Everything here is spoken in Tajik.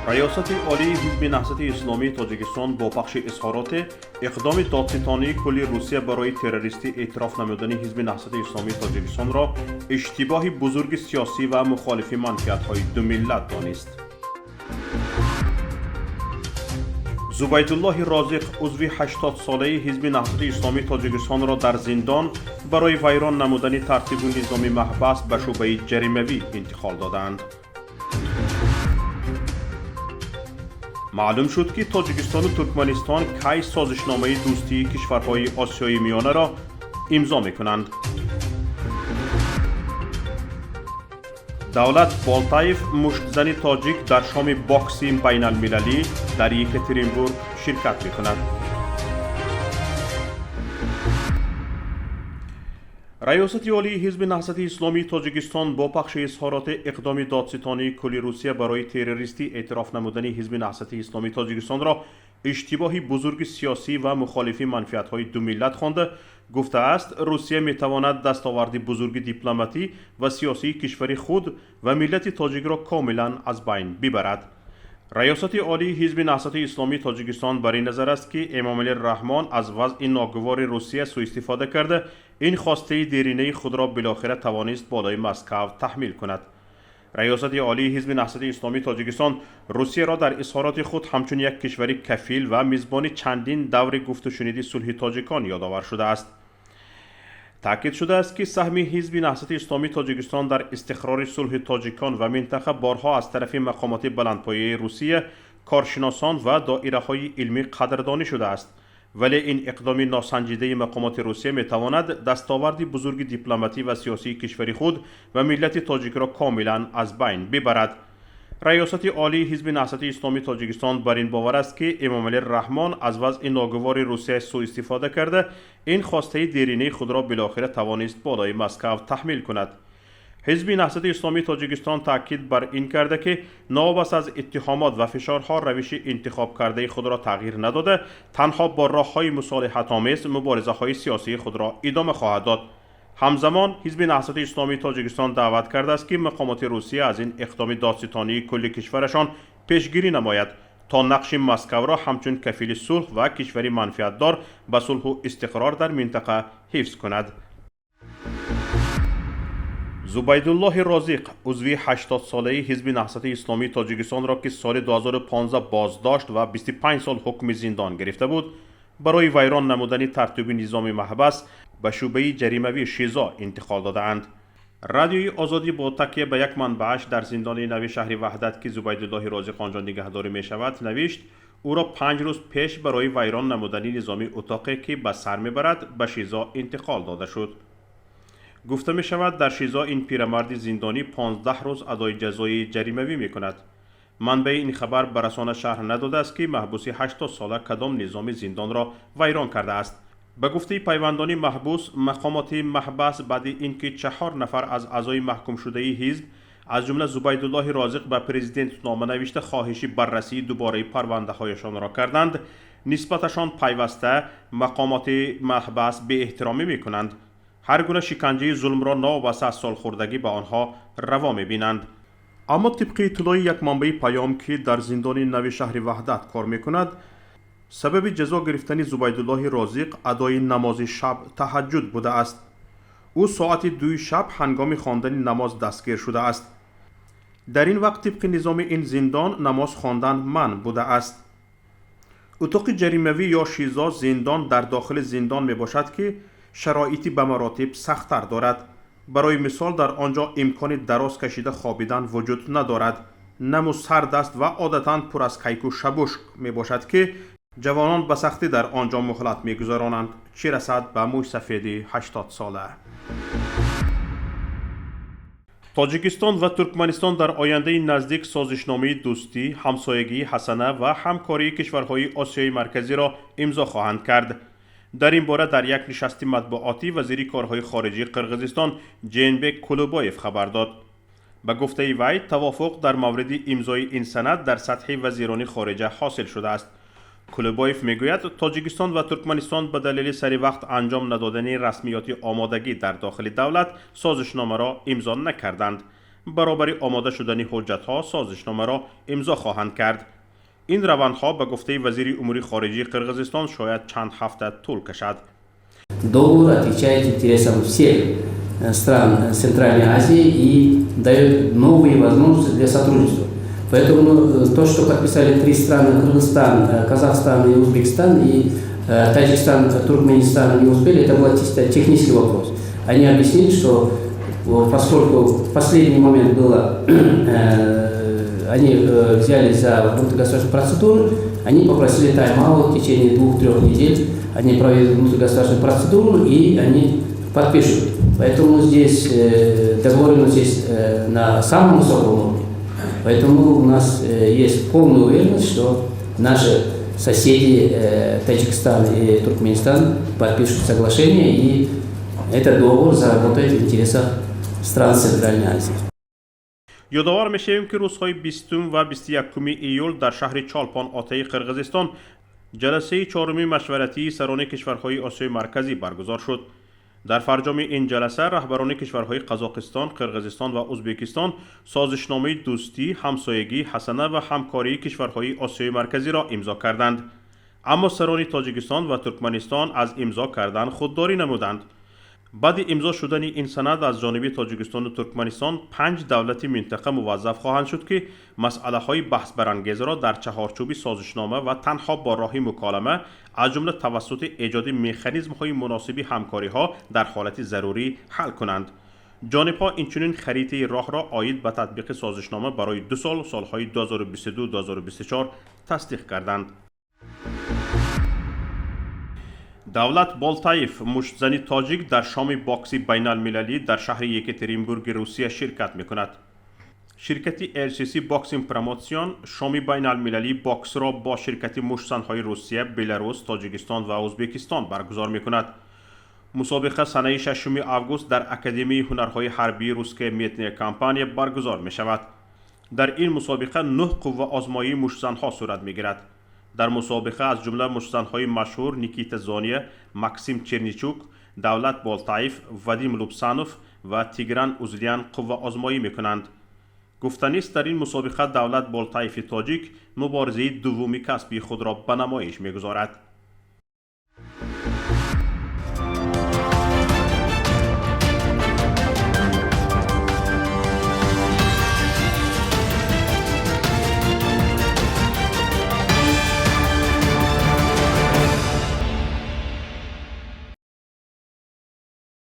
Раёсати Олии Ҳизби Наҳзати Исломии Тоҷикистон бо пахши изҳороте иқдоми додситонии кулли Русия барои террористӣ эътироф намудани Ҳизби Наҳзати Исломии Тоҷикистонро иштибоҳи бузурги сиёсӣ ва мухолифи манфиатҳои ду миллат донист. Зубайдуллоҳи Розиқ, узви 80-солаи Ҳизби Наҳзати Исломии Тоҷикистонро дар зиндон барои вайрон намудани тартибу низоми маҳбас ба шӯъбаи ҷаримавӣ интиқол додаанд. Маълум шуд, ки Тоҷикистону Туркманистон кай созишномаи дӯстии кишварҳои Осиёи Миёнаро имзо мекунанд. Давлат Болтаев, муштзани тоҷик, дар шоми бокси байналмилалӣ дар Екатеринбург ширкат мекунад. Раёсати Олии Ҳизби Наҳзати Исломии Тоҷикистон бо пахши изҳороти иқдоми додситонии кулли Русия барои террористӣ эътироф намудани Ҳизби Наҳзати Исломии Тоҷикистонро иштибоҳи бузурги сиёсӣ ва мухолифи манфиатҳои ду миллат хонда, гуфтааст, Русия метавонад дастоварди бузурги дипломатӣ ва сиёсии кишвари худ ва миллати тоҷикро комилан аз байн бибарад. Раёсати Олии Ҳизби Наҳзати Исломии Тоҷикистон бар ин назар аст, ки Эмомалӣ Раҳмон аз вазъи ногувори Русия сӯистифода карда, ин хостаи деринаи худро билохира тавонист болои Москав таҳмил кунад. Раёсати Олии Ҳизби Наҳзати Исломии Тоҷикистон Русияро дар изҳороти худ ҳамчун як кишвари кафил ва мизбони чандин даври гуфтушуниди сулҳи тоҷикон ёдовар шудааст. Таъкид шудааст, ки саҳми Ҳизби Наҳзати Исломии Тоҷикистон дар истиқрори сулҳи тоҷикон ва минтақа борҳо аз тарафи мақомоти баландпояи Русия, коршиносон ва доираҳои илмӣ қадрдонӣ шудааст, вале ин иқдоми носанҷидаи мақомоти Русия метавонад дастоварди бузурги дипломатӣ ва сиёсии кишвари худ ва миллати тоҷикро комилан аз байн бибарад. Раёсати Олии Ҳизби Наҳзати Исломии Тоҷикистон бар ин бовар аст, ки Эмомалӣ Раҳмон аз вазъи ногувори Русия сӯистифода карда, ин хостаи деринаи худро билохира тавонист болои Москав таҳмил кунад. Ҳизби Наҳзати Исломии Тоҷикистон таъкид бар ин карда, ки новобаста аз иттиҳомот ва фишорҳо равиши интихобкардаи худро тағйир надода, танҳо бо роҳҳои мусолиҳатомез муборизаҳои сиёсии худро идома хоҳад дод. Ҳамзамон Ҳизби Наҳзати Исломии Тоҷикистон даъват кардааст, ки мақомоти Русия аз ин иқдоми додситонии кулли кишварашон пешгирӣ намояд, то нақши Москавро ҳамчун кафили сулҳ ва кишвари манфиатдор ба сулҳу истиқрор дар минтақа ҳифз кунад. Зубайдуллоҳи Розиқ, узви 80-солаи Ҳизби Наҳзати Исломии Тоҷикистонро, ки соли 2015 боздошт ва 25 сол ҳукми зиндон гирифта буд, барои вайрон намудани тартиби низоми маҳбас ба шӯъбаи ҷаримавӣ ШИЗО интиқол додаанд. Радиои Озодӣ бо такя ба як манбааш дар зиндони нави шаҳри Ваҳдат, ки Зубайдуллоҳи Розиқ он ҷо нигаҳдорӣ мешавад, навишт, ӯро 5 рӯз пеш барои вайрон намудани низоми утоқе, ки ба сар мебарад, ба ШИЗО интиқол дода шуд. Гуфта мешавад, дар ШИЗО ин пирамарди зиндонӣ 15 рӯз адои ҷазои ҷаримавӣ мекунад. Манбаи ин хабар ба расона шарҳ надодааст, ки маҳбуси 80-сола кадом низоми зиндонро вайрон кардааст. Ба гуфтаи пайвандони маҳбус, мақомоти маҳбас баъди ин ки чаҳор нафар аз аъзои маҳкумшудаи ҳизб, аз ҷумла Зубайдуллоҳи Розиқ, ба президент нома навишта, хоҳиши баррасии дубораи парвандаҳояшонро карданд, нисбаташон пайваста мақомоти маҳбас беэҳтиромӣ мекунанд, ҳар гуна шиканҷаи зулмро новобаста аз солхӯрдагӣ ба онҳо раво мебинанд. Аммо тибқи иттилои як манбаи Паём, ки дар зиндони нави шаҳри Ваҳдат кор мекунад, сабаби ҷазо гирифтани Зубайдуллоҳи Розиқ адои намози шаб, таҳаҷҷуд будааст. Ӯ соати 2-и шаб ҳангоми хондани намоз дастгир шудааст. Дар ин вақт тибқи низоми ин зиндон намоз хондан манъ будааст. Утоқи ҷаримавӣ ё ШИЗО зиндон дар дохили зиндон мебошад, ки шароити ба маротиб сахттар дорад. Барои мисол, дар он ҷо имкони дароз кашида хобидан вуҷуд надорад, наму сард аст ва одатан пур аз кайку шабушк мебошад, ки ҷавонон ба сахтӣ дар он ҷо муҳлат мегузаронанд, чӣ расад ба мӯйсафеди 80-сола. Тоҷикистон ва Туркманистон дар ояндаи наздик созишномаи дӯстӣ, ҳамсоягии ҳасана ва ҳамкории кишварҳои Осиёи Марказиро имзо хоҳанд кард. Дар ин бора дар як нишасти матбуотӣ вазири корҳои хориҷии Қирғизистон Ҷээнбек Кулубоев хабар дод. Ба гуфтаи вай, тавофуқ дар мавриди имзои ин санад дар сатҳи вазирони хориҷа ҳосил шудааст. Кулубоев мегӯяд, Тоҷикистон ва Туркманистон ба далели сари вақт анҷом надодани расмиёти омодагӣ дар дохили давлат созишномаро имзо накарданд. баробари омода шудани ҳуҷҷатҳо созишномаро имзо хоҳанд кард. Ин равандҳо, ба гуфтаи вазири умури хориҷии Қирғизистон, шояд чанд ҳафта тӯл кашад. Договор отвечает интересам всех стран Центральной Азии и дает новые возможности для сотрудничества. Поэтому то, что подписали три страны, Кыргызстан, Казахстан и Узбекистан, и Таджикистан, Туркменистан не успели, это был чисто технический вопрос. Они объяснили, что поскольку в последний момент было, они взяли за внутригосударственную процедуру, они попросили тайм-аут в течение 2-3 недель, они проведут внутригосударственную процедуру и они подпишут. Поэтому здесь договоренность есть на самом высоком уровне. Поэтому у нас есть полная уверенность, что наши соседи Таджикистан и Туркменистан подпишут соглашение, и этот договор заработает в интересах стран Центральной Азии. Ёдовар мешавем, ки рӯзҳои 20 ва 21 июл дар шаҳри Чолпон Отаи Қирғизистон ҷаласаи чоруми машваратии сарони кишварҳои Осиёи Марказӣ баргузор шуд. Дар фарҷоми ин ҷаласа раҳбарони кишварҳои Қазоқистон, Қирғизистон ва Ӯзбекистон созишномаи дӯстӣ, ҳамсоягии ҳасана ва ҳамкории кишварҳои Осиёи Марказиро имзо карданд, аммо сарони Тоҷикистон ва Туркманистон аз имзо кардан худдорӣ намуданд. Баъди имзо шудани ин санад аз ҷониби Тоҷикистону Туркманистон, панҷ давлати минтақа муваззаф хоҳанд шуд, ки масъалаҳои баҳсбарангезро дар чаҳорчӯби созишнома ва танҳо бо роҳи муколама, аз ҷумла тавассути эҷоди механизмҳои муносиби ҳамкориҳо, дар ҳолати зарурӣ ҳал кунанд. Ҷонибҳо инчунин харитаи роҳро оид ба татбиқи созишнома барои 2 сол, солҳои 2022-2024, тасдиқ карданд. Давлат Болтаев, муштзани тоҷик, дар шоми бокси байналмилалӣ дар шаҳри Екатеринбурги Русия ширкат мекунад. Ширкати RCC Boxing Promotion шоми байналмилалии боксро бо ширкати муштзанҳои Русия, Беларус, Тоҷикистон ва Ӯзбекистон баргузор мекунад. Мусобиқа санаи 6 август дар Академияи ҳунарҳои ҳарбии Русская медная компания баргузор мешавад. Дар ин мусобиқа нӯҳ қувваозмоии муштзанҳо сурат мегирад. Дар мусобиқа аз ҷумла муштзанҳои машҳур Никита Зония, Максим Черничук, Давлат Болтаев, Вадим Лупсанов ва Тигран Узлян қувваозмоӣ мекунанд. Гуфтанист, дар ин мусобиқа Давлат Болтаеви тоҷик муборизаи дуввуми касбии худро ба намоиш мегузорад.